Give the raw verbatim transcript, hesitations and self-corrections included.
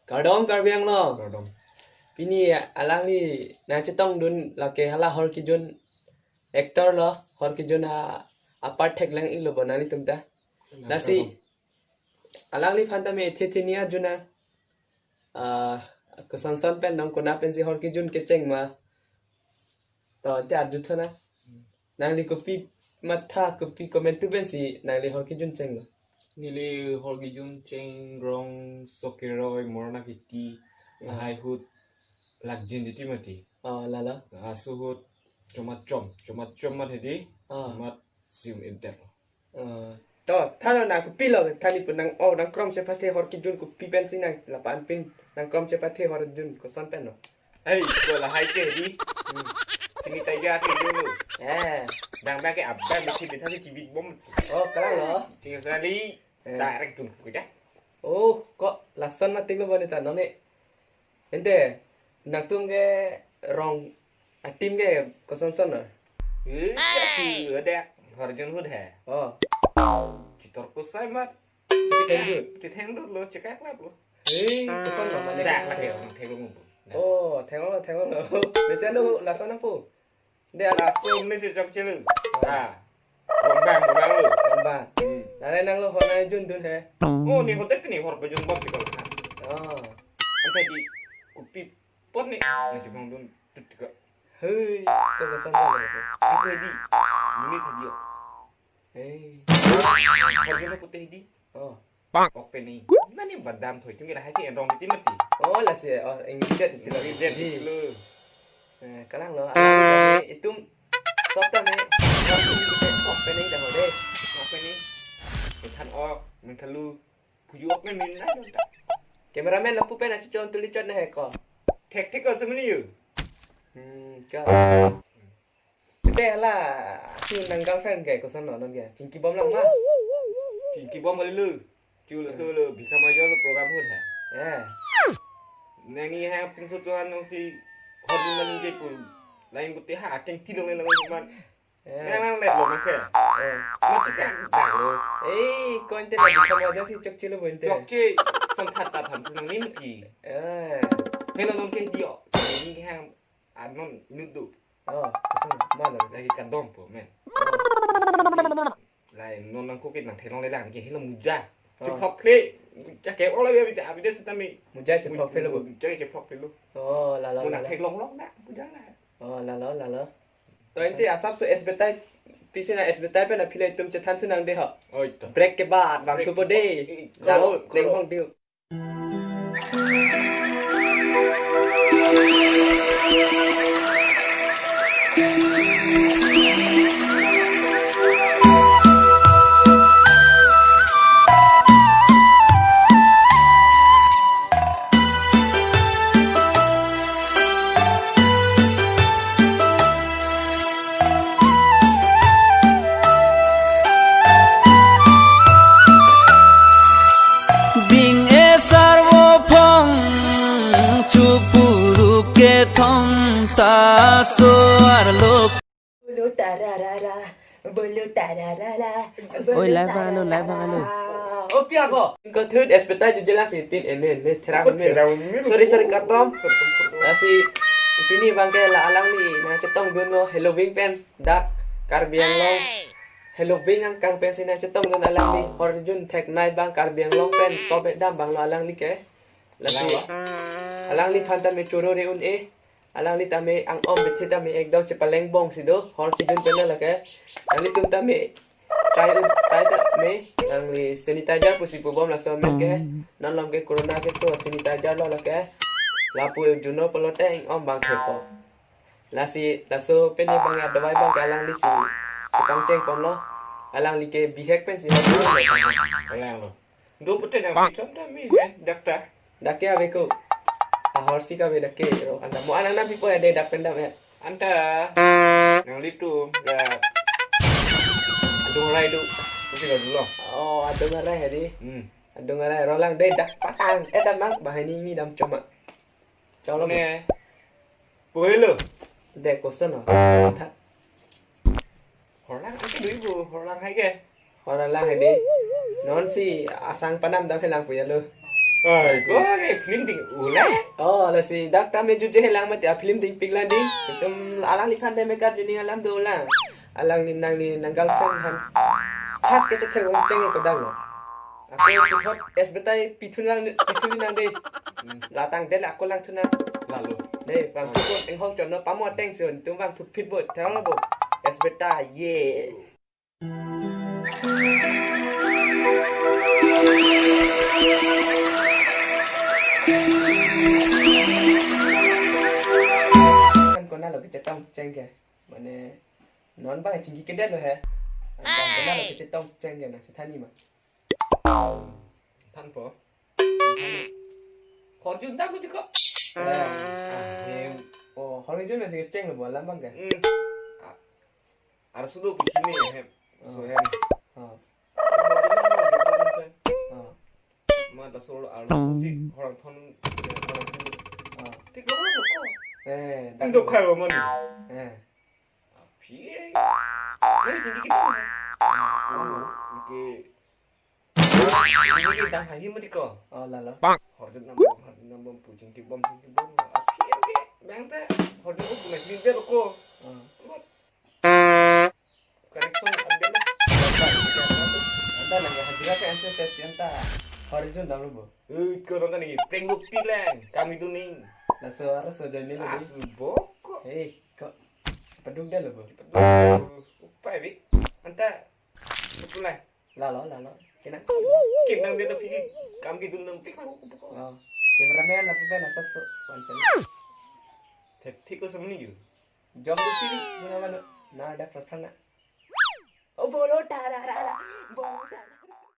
Kardom Karbi Anglong. Kardom. Pini alangli nangchetongdun lake hala Hor Kijun actor lo, Hor Kijun a, apart theklong iklo bo nanglitum ta. Lasi, kardom. Alangliphan tame the the ni arjuna. Ah, kosonson pen nang kona pensi Hor Kijun kecheng ma. To, te arju thona. Nangli kopi matha, kopi komantu pensi nangli Hor Kijun cheng ma? Neli Hor Kijun cheng rong Sokeroi Morna Kiti. Hmm. Lahai ahut Lakjin Diti mati. Oh, lalo. Laso ahut Chomachom, Chomachom mat hedi. Oh. Mat Sim Inter. Oh. To, thano nang kopilo, thani pun nang, oh, nangkrom chepathe Hor Kijun kopi pensi nang, lapu-an pin nangkrom chepathe Hor Kijun koson pen lo? Hei, ko lahai ke di. Hmm. Sini taiga ke dulu. Eh. Bang bang ke abang mesti bintang si cibit bom. Oh, kalang lo. Tinggal sekali. Eh. Direct tuh, kita. Oh, kok lason matik lo bonita none. Ente, nangtum ke rong a-team ke kosonson na? Eh, tu ada Hor Kijun ahut he. Oh. Chitor kusai mat. Chithengdut. Chithengdut lo, chekak lap lo. Hei, koson lo mane? Dak lake orang theklong lo. Oh, theklong lo, theklong lo. Biasa lo lason apo? De, lason ni si chokche lo. Oh. Ah. Rombang, rombang lo. Rombang. Hmm. Nare nanglo Hor Kijun dun he. Oh, ni hote ni Hor Kijun bom di kalau. Oh. Ante di kopi pot ni. Ni cuma dun tut ka. Hei, kosonson lo. Ante di. Ini tadi. Hei. Hor Kijun putih di. Oh. Pak. Ok pen ni. Nani badam thoi chung kira hai si enrong di mati. Oh, lasi, oh, ingredient itu lagi. Ingredient di. Itu lo. Eh, kalang lo. Alang itum sop tame. Ok pen ni dah deh. Ok pen ni. Minthan ok, minthan lu. Puju ok pen ni na. Cameraman lapu pen achi chon tuli chon na he ko. Thek thek ko sumni yo. Hmm, ka. Te hala, si nang girlfriend ke koson lo non ke? Chingki bom lang ma? Chingki bom kali lo. Chu laso lo, Bhikha Major lo program ahut he. Eh. Nangli ha pin so tuan nong si hot man je pun. Lain buti ha, akeng ti long lang man. Eh. Nang nang let lo ma ke. Eh. Ma chika dak lo. Eh, ko ente la Bhikha Major si chokche lo bo ente. Chokche, son that ta tham tu nangli mati. Eh. Helo non ke dio. Ni ha, anon inut do. Oh, koson, ma lo? Lagi kardom po, men. Oh. Lai, non nang kokit nang theklong le lang, ke helo muja. Oh. Chephok phle. Chake ola ya bita, abide sitami. Muja chephok phle lo bo. Muja chephok phle lo. Oh, lalo, lalo. Nang theklong long na, muja na. Oh, lalo, lalo. To ente asap so S B T I, pisi na S B T I pen aphi le itum chethan thu nang de ho. Oi to. Break ke baad, bang thu po de. Break. Lao, koro, koro. Leng hong diu. Ding esar vo phong, chupuru kethom ta so arlo. Bolo tararara, bolo tararara, bolo, oi, live bang alo, live bang alo. Tararara. Oh, pi ako? Ingkoi thut S B T I jujela si tin ene ene therang me. Therang me. Sorry, sorry, kardom. Lasi pini bangke la alangli nangchetongdun lo Halloween pen dak Karbi Anglong. Halloween angkang pensi nangchetongdun alangli, Hor Kijun theknei bang Karbi Anglong pen tobe dam bang lo alangli ke. Lasi alangliphan tame choro re un-e. Alangli tame ang-om bethe tame ekdom chepaleng bong si do, Hor Kijun pen lo lake. Nanglitum tame try, try tame, nangli sanitizer pusi pu bom laso amen ke. Non lom ke corona ke so sanitizer lo lake. Lapu juno pulote ang-om bang thepo. Lasi laso pen ni bang ya dawai bang ke alangli si chepangcheng pon lo. Alangli ke bihek pensi. Alang lo. Do pute na pichon ta mi, eh, doctor. Dak ke ave ko. Ahor si kave dak ke ro. Anta mo anak na pipo ya de dak pen dam ya. Anta. Nanglitum ya. Adung rai do. Pusi lo dulu. Oh, adung rai hedi. Hmm. Adung rai ro lang de dak patang. Eh, dam mang bahani ni dam coma. Chalo. Ne. Puhelo. De koson no. Tha. Horlang itu dulu, horlang hai ke. Horlang hai de. Non si asang panam dam helang punya lo. Ai, ko ke film ding ule. Oh, lasi dak tame juje helang mati a film dingpik lang di. Itum alangliphan de mekar juning alam dolang. Alangli nangli nang girlfriend aphan. Pas kechethek ong cheng ko dang lo. Ako puthot S B tai pithu nang pithu nang de. Hmm. Latang del ako langthu nang. Lalo. De, bang Ah. tukun enghong chon no pamo ateng si un tum bang thupit bo. Thang bo. S B tai ye. Kan kona lo kechetong cheng ke. Mane non bang chingki kedet lo he. Kan kona lo kechetong cheng ke na chethani ma. Thanpo. Horjun tang ko chiko. Eh, ah, hem. Oh, Horjun na cheng lo bo alam bang ke. Hmm. Ah. Arsu do kuchini hem. Oh. So hem. Oh. Horjun tang ko chiko. Oh. Ma dasol arsu si horang thon. Oh. Tik lo ko. Eh, Indo tak lo. Khai lo man. Eh. Aphi. Ni tinggi kita. Oh. Oke. Ini kita hai mati ko. Oh, lalo. Horjun nambom, horjun nambom, pucing tibom, pucing tibom. Aphi, aphi. Bang te, horjun ko punya sini dia ko. Oh. Correction ada lah. Anta nang hajira ke answer sesi anta. Horjun nang lo bo. Eh, ko nonton ni, prank ko pilang. Kami tu ning. Laso harus so jadi lo. Asu boko. Eh, kok cepat duk dah lo bo. Upai bi. Anta. Betul lah. Lalo, lalo. Kena. Kena dia tapi kam gitu nang pik aku pokok. Oh. Cameraman apa pen asap so. Wanchan. Thek thek ko semeni ju. Jom tu sini guna mana? Nah, ada front front na. Oh, bolo tara tara. Bolo tara.